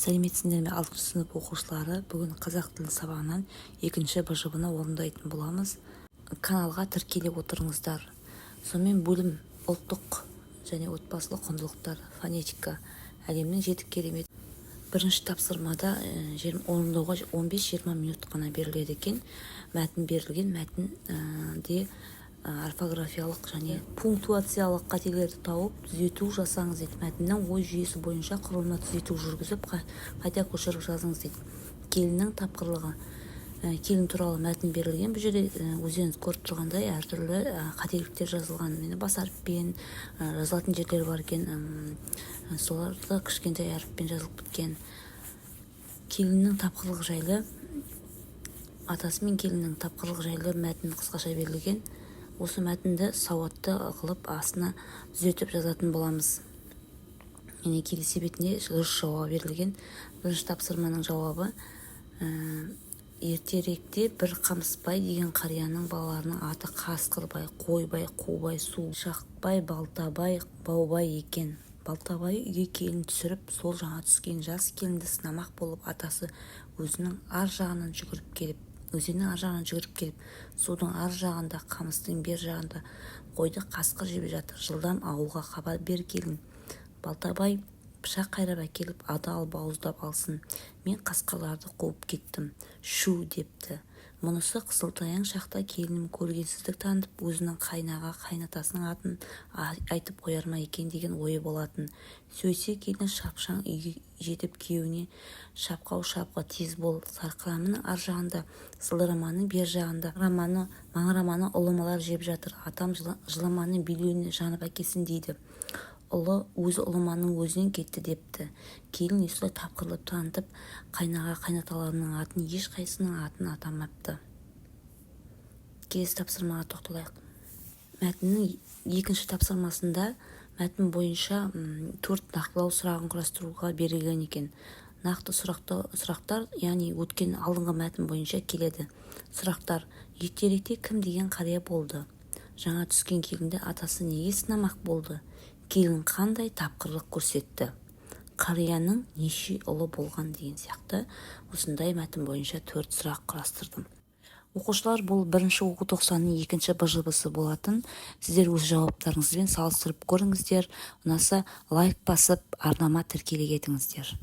Сәлеметсіңдер ме, алтыншы сынып оқушылары! Бүгін қазақ тілі сабағынан екінші БЖБ-ны орындайтын боламыз. Каналға тіркеле отырыңыздар. Сонымен, бөлім: ұлттық және отбасылық құндылықтар, фонетика, әлемнің жеті керемет. Бірінші тапсырмада орындауға 15-20 минут қана беріледі екен. Мәтін берілген. Мәтінде орфографиялық және пунктуациялық қателерді тауып, түзету жасаңыз дейді. Мәтіннің ой жүйесі бойынша құрылымына түзету жүргізіп, қайта көшіріп жазыңыз дейді. Келіннің тапқырлығы. Келін туралы мәтін берілген. Бұл жерде өздеріңіз көріп тұрғандай, әртүрлі қателіктер жазылған. Міне, бас әріппен жазылатын жерлер бар екен, соларды кішкентай әріппен жазылып кеткен. Келіннің тапқырлығы жайлы, атасы мен келіннің тапқырлығы жайлы мәтін қысқаша берілген. Осы мәтінді сауатты қылып, астына түзетіп жазатын боламыз. Міне, келесі бетінде дұрыс жауабы берілген. Бірінші тапсырманың жауабы: ертеректе бір Қамысбай деген қарияның балаларының аты Қасқырбай, Қойбай, Қубай, Сушақбай, Балтабай, Баубай екен. Балтабай үйге келін түсіріп, сол жаңа түскен жас келінді сынамақ болып, атасы өзінің ар жағынан жүгіріп келіп, өзеннің ар жағынан жүгіріп келіп, «Судың ар жағында, қамыстың бер жағында қойды қасқыр жеп жатыр, жылдам ауылға хабар бер, келін Балтабай пышақ қайрап әкеліп, адал бауыздап алсын, мен қасқырларды қуып кеттім шу», – депті. Мұнысы қысылтаяң шақта келінім көргенсіздік танытып, өзінің қайнаға, қайнатасының атын айтып қояр ма екен деген ойы болатын. Сөйтсе, келін шапшаң үйге жетіп, күйеуіне: «Шапқау, шапқы, тез бол, сарқыраманың ар жағында, сылдыраманың бер жағында маңыраманы ұлымалар жеп жатыр, атам жыламанның белуіне жанып әкелсін дейді, ұлы өзі ұлыманның өзінен кетті», – депті. Келін осылай тапқырлық танытып, қайнаға, қайнаталарының атын, ешқайсысының атын атамапты. Келесі тапсырмаға тоқталайық. Мәтіннің екінші тапсырмасында мәтін бойынша төрт нақтылау сұрағын құрастыруға берілген екен. Нақты сұрақтар, яғни өткен алдыңғы мәтін бойынша келеді сұрақтар. Ертеректе кім деген қария болды? Жаңа түскен келінді атасы неге сынамақ болды? Келін қандай тапқырлық көрсетті? Қарияның неше ұлы болған? Деген сияқты осындай мәтін бойынша төрт сұрақ құрастырдым. Оқушылар, бұл бірінші оқу тоқсанының екінші БЖБ-сы болатын. Сіздер өз жауаптарыңызбен салыстырып көріңіздер. Ұнаса, лайк басып, арнама тіркеле кетіңіздер.